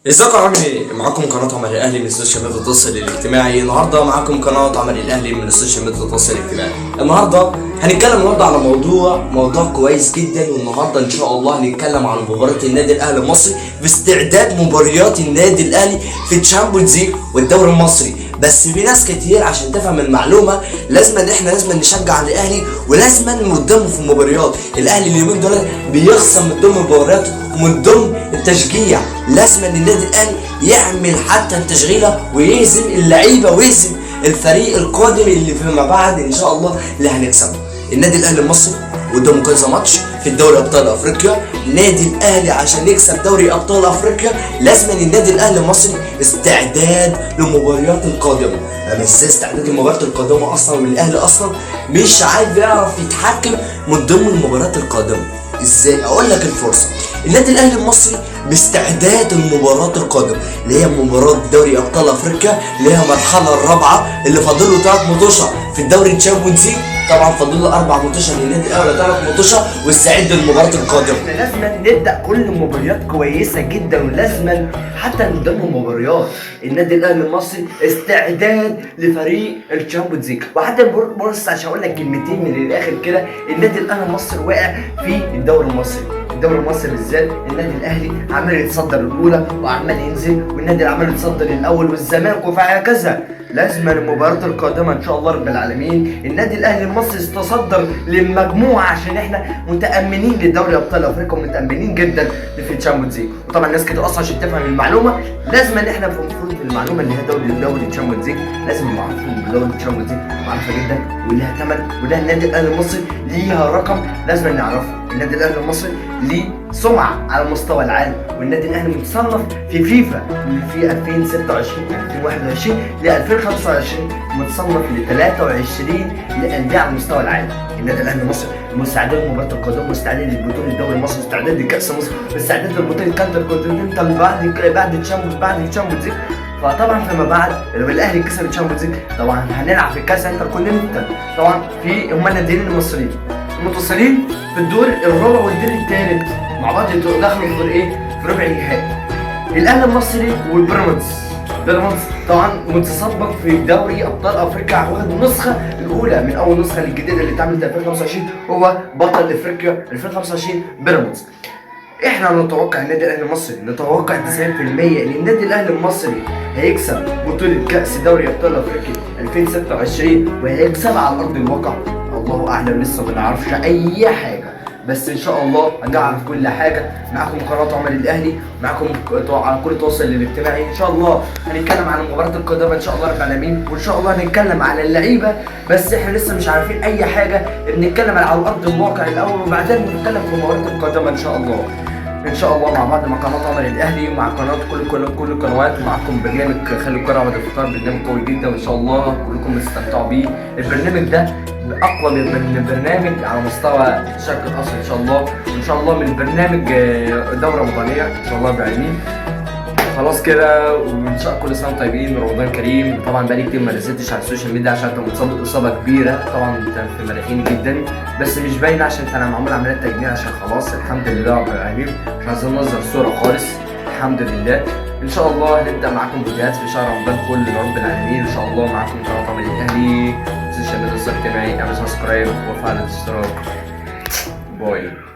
ازيكم عامل ايه؟ معاكم قناة عمر الاهلي من ال social media التواصل الاجتماعي. النهارده معاكم قناة عمر الاهلي من ال social media التواصل الاجتماعي. النهارده هنتكلم النهارده على موضوع كويس جدا، والنهارده ان شاء الله هنتكلم عن مباراة النادي الاهلي المصري في استعداد مباريات النادي الاهلي في ال Champions League والدوري المصري. بس في ناس كتير عشان تفهم المعلومة لازم ان احنا لازم نشجع الاهلي ولازم نقدمه في المباريات. الاهلي اليومين دول بيخسر من ضمن المباريات ومن ضمن التشجيع. لازم ان النادي الاهلي يعمل حتى التشغيله ويهزم اللعيبة ويهزم الفريق القادم اللي فيما بعد ان شاء الله اللي هنكسبه. النادي الاهلي المصري قدامه كذا ماتش في الدوري ابطال افريقيا. النادي الاهلي عشان يكسب دوري ابطال افريقيا لازم ان النادي الاهلي المصري استعداد للمباريات القادمة. انا ازاي استعداد للمباريات القادمة اصلا والاهلي اصلا مش عارف يعرف يتحكم من ضمن المباريات القادمة؟ ازاي؟ اقول لك الفرصة. النادي الاهلي المصري باستعداد المباراة القادمة اللي هي مباراة دوري ابطال افريقيا اللي هي المرحلة الرابعة اللي فاضل له 3 ماتشات في الدوري ال Champions League. طبعا فاضل له 4 ماتشات للنادي الاهلي، 3 ماتشات، واستعد للمباراة القادمة. احنا لازم نبدا كل مباريات كويسة جدا، ولازم حتى قدام المباريات النادي الاهلي المصري استعداد لفريق ال Champions League. وحتى بص عشان اقول لك كلمتين من الاخر كده، النادي الاهلي المصري واقع في الدوري المصري. الدوري المصري بالذات النادي الاهلي عمال يتصدر الاولى وعمال ينزل، والنادي عمال يتصدر الاول والزمالك وهكذا. لازم المباراة القادمة ان شاء الله رب العالمين النادي الاهلي المصري يتصدر للمجموعة، عشان احنا متأمنين لدوري ابطال افريقيا ومتأمنين جدا في ال Champions League. وطبعا الناس كده اصلا عشان تفهم المعلومة لازم ان احنا المفروض المعلومة اللي هي دوري ال Champions League لازم معروفين بدوري ال Champions League، معروفة جدا وليها ثمن، ولها النادي الاهلي المصري ليها رقم لازم نعرفه. النادي الاهلي المصري ليه سمعة على مستوى العالم، والنادي الاهلي متصنف في فيفا في 2026 2021 ل 2025 متصنف ل 23 للاندية على مستوى العالم. النادي الاهلي المصري مستعدين للمباراة القادمة، مستعدين لبطولة الدوري المصري، مستعدين لكاس مصر، مستعدين لبطولة كانتر كونتيننتال بعد ال Champions League. فطبعا فيما بعد لو الاهلي كسب ال Champions League طبعا هنلعب في كاس انتر كونتيننتال. طبعا في هم الناديين المصريين متصلين في الدور الرابع والدور الثالث مع بعض، دخلوا في دور ايه؟ في ربع النهائي. الاهلي المصري والبيراميدز، بيراميدز طبعا متسبق في دوري ابطال افريقيا، واخد النسخة الاولى من اول نسخه الجديدة اللي اتعملت 2025، هو بطل افريقيا 2025 بيراميدز. احنا نتوقع النادي الاهلي المصري، نتوقع 90% ان النادي الاهلي المصري هيكسب بطوله كاس دوري ابطال افريقيا 2026 وهيكسبها على ارض الواقع. الله اعلم، لسه ما نعرفش اي حاجة، بس ان شاء الله هنعرف كل حاجة. معاكم قناة عمر الاهلي، معاكم على كل التواصل الاجتماعي. ان شاء الله هنتكلم عن المباراة القادمة ان شاء الله رب العالمين، وان شاء الله هنتكلم على اللعيبة، بس احنا لسه مش عارفين اي حاجة. بنتكلم على ارض الواقع الاول وبعدين نتكلم في المباراة القادمة ان شاء الله. ان شاء الله مع بعض مع قناة عمر الاهلي ومع قناة كل القنوات، ومعكم برنامج خلي الكره بعد الفطار، برنامج قوي جدا وان شاء الله كلكم تستمتعوا بيه. البرنامج ده اقوى من برنامج على مستوى الشرق الاوسط ان شاء الله، وان شاء الله من برنامج دوره رمضانيه ان شاء الله بعلمين. خلاص كده، وان شاء الله كل سنة وانتم طيبين ورمضان كريم. طبعا بقالي كتير ما نزلتش على ال social media عشان كنت متصاب اصابه كبيرة، طبعا كان في مناخيري جدا بس مش باينة عشان انا معمول عملية تجميل، عشان خلاص الحمد لله رب العالمين مش عايزين نظهر صوره خالص الحمد لله. ان شاء الله هنبدا معاكم فيديوهات في شهر رمضان كله رب العالمين ان شاء الله. معاكم قناة عمر الاهلي، social media الاجتماعي، اعمل subscribe وفعل الاشتراك. bye.